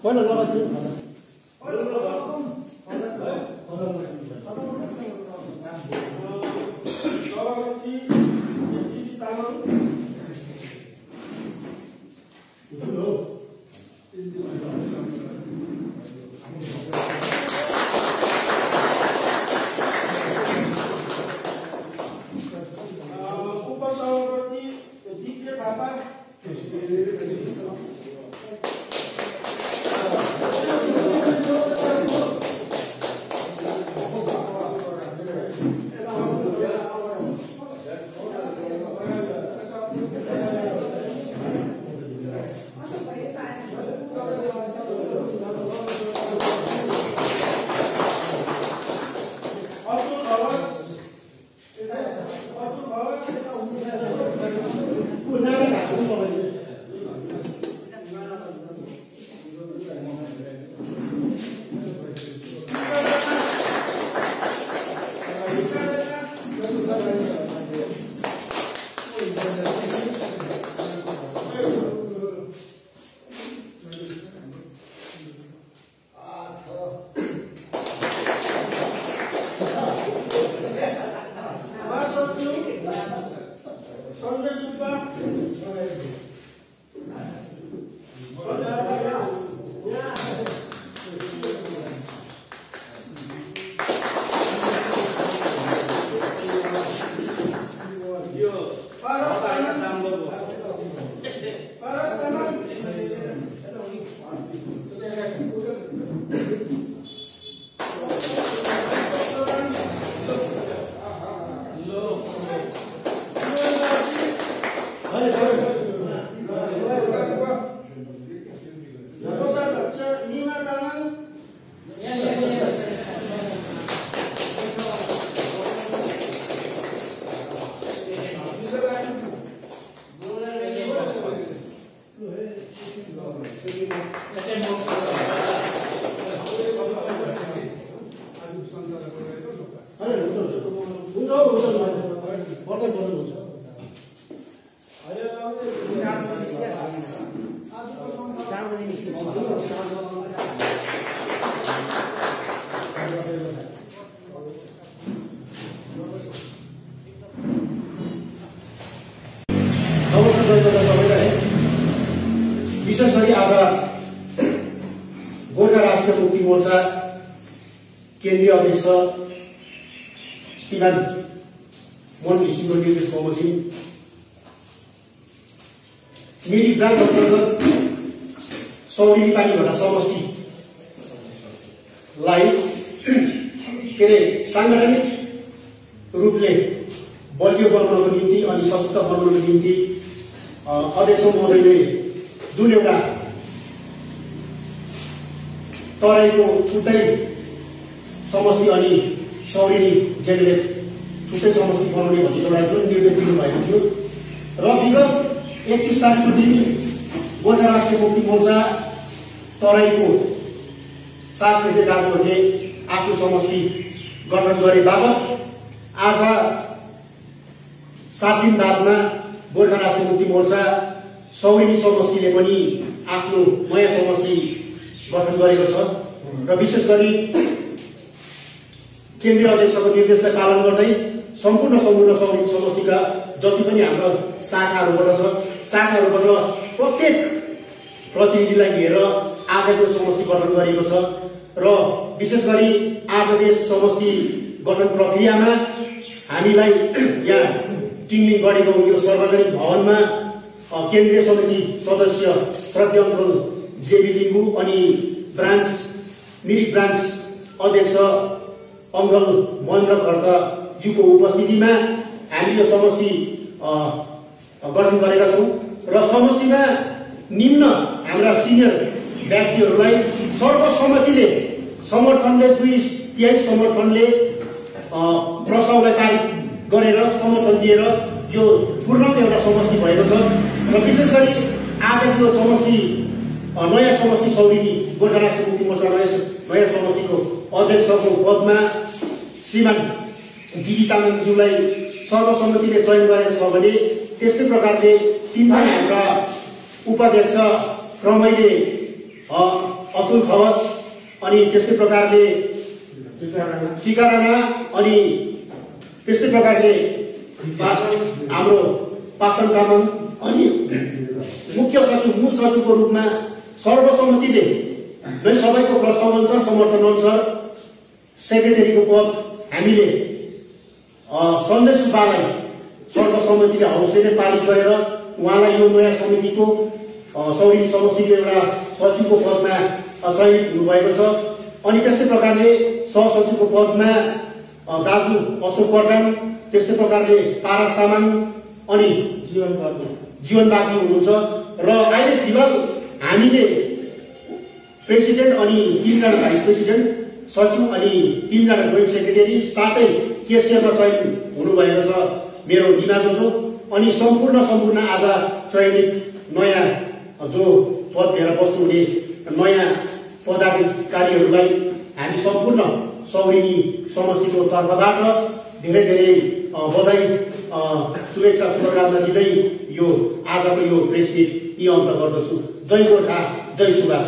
पहिला लगाइदिनु विशेष गरी आज गोर्खा राष्ट्रिय मुक्ति मोर्चा केन्द्रीय अध्यक्ष श्रीमान मोहन घिसिङको निर्देश बमोजिम मिरिक ब्रान्च अन्तर्गत सौरी पानीभटा समष्टिलाई के अरे सांगठनिक रूपले बलियो बनाउनको निम्ति अनि सशक्त बनाउनको निम्ति अध्यक्ष महोदयले जुन एउटा तराईको छुट्टै समष्टि अनि सौरेनी जेनेरेट छुट्टै समष्टि बनाउने भन्ने एउटा जुन निर्देश दिनुभएको थियो र विगत 31 तारिकको दिन गोर्खा राष्ट्रिय मुक्ति मोर्चा तराईको 7 खेते दाजुहरूले आफ्नो समष्टि गठन गरे बापत आज 7 दिन बादमा गोर्खा राष्ट्रिय मुक्ति मोर्चा सौरेनी समष्टिले पनि आफ्नो नयाँ समष्टि गठन गरेको छ र विशेष गरी केन्द्रीय अध्यक्षको निर्देशलाई पालन गर्दै सम्पूर्ण सौरेनी समष्टिका जति पनि हाम्रो शाखाहरूबाट छ शाखाहरूबाट प्रत्येक प्रतिनिधिलाई लिएर आजको समष्टि गठन गरेको छ र विशेष गरी आजको समष्टि गठन प्रक्रियामा हामीलाई यहाँ टिङ्लिङ गरेको यो सार्वजनिक भवनमा केन्द्रीय समिति सदस्य श्रद्धेय अङ्कल जेबी लिम्बू अनि मिरिक ब्रान्च अध्यक्ष अङ्कल महेन्द्र खड्काज्यूको उपस्थितिमा हामी यो समष्टि गठन गरेका छौँ र समष्टिमा निम्न हाम्रा सिनियर व्यक्तिहरूलाई सर्वसम्मतिले समर्थनले 2/3 समर्थनले प्रस्तावलाई पारित गरेर समर्थन दिएर यो पूर्ण एउटा समष्टि भएको छ र विशेष गरी आजको समष्टि नयाँ समष्टि सौरेनी गोर्खा राष्ट्रिय मुक्ति मोर्चा नयाँ समष्टिको अध्यक्षको पदमा श्रीमान गिरी तामाङज्यूलाई सर्वसम्मतिले चयन गरेको छ भने त्यस्तै प्रकारले 3 हाम्रा उपाध्यक्ष क्रमैले अतुल खवास अनि त्यस्तै प्रकारले टिका राणा अनि त्यस्तै प्रकारले हाम्रो पासन तामाङ अनि मुख्य सचिव मूल सचिवको रूपमा सर्वसम्मतिले नै सबैको प्रस्ताव अनुसार समर्थन अनुसार सेक्रेटरीको पद हामीले सञ्जय सुब्बालाई सर्वसम्मतिले हाउसले पारित गरेर उहाँलाई यो नयाँ समितिको सौरी समष्टिको एउटा सचिवको पदमा चयनित हुनुभएको छ। अनि त्यस्तै प्रकारले सहसचिवको पदमा दाजु अशोक प्रधान, त्यस्तै प्रकारले पारस तामाङ अनि जीवन बाग्दी हुनुहुन्छ। र अहिले फिलहाल हामीले प्रेसिडेन्ट अनि 3 जना भाइस प्रेसिडेन्ट, सचिव अनि 3 जना जोइन्ट सेक्रेटरी साथै केसिएफमा चयन हुनुभएको छ मेरो दिना जोजो। अनि सम्पूर्ण आज चयनित नयाँ जो पद लिएर बस्नुहुने नयाँ पदाधिकारीहरूलाई हामी सम्पूर्ण सौरेनी समष्टिको तर्फबाट धेरै धेरै बधाई शुभेच्छा शुभकामना दिँदै यो आजको यो प्रेस मिट यी अन्त गर्दछु। जय गोर्खा, जय सुभाष।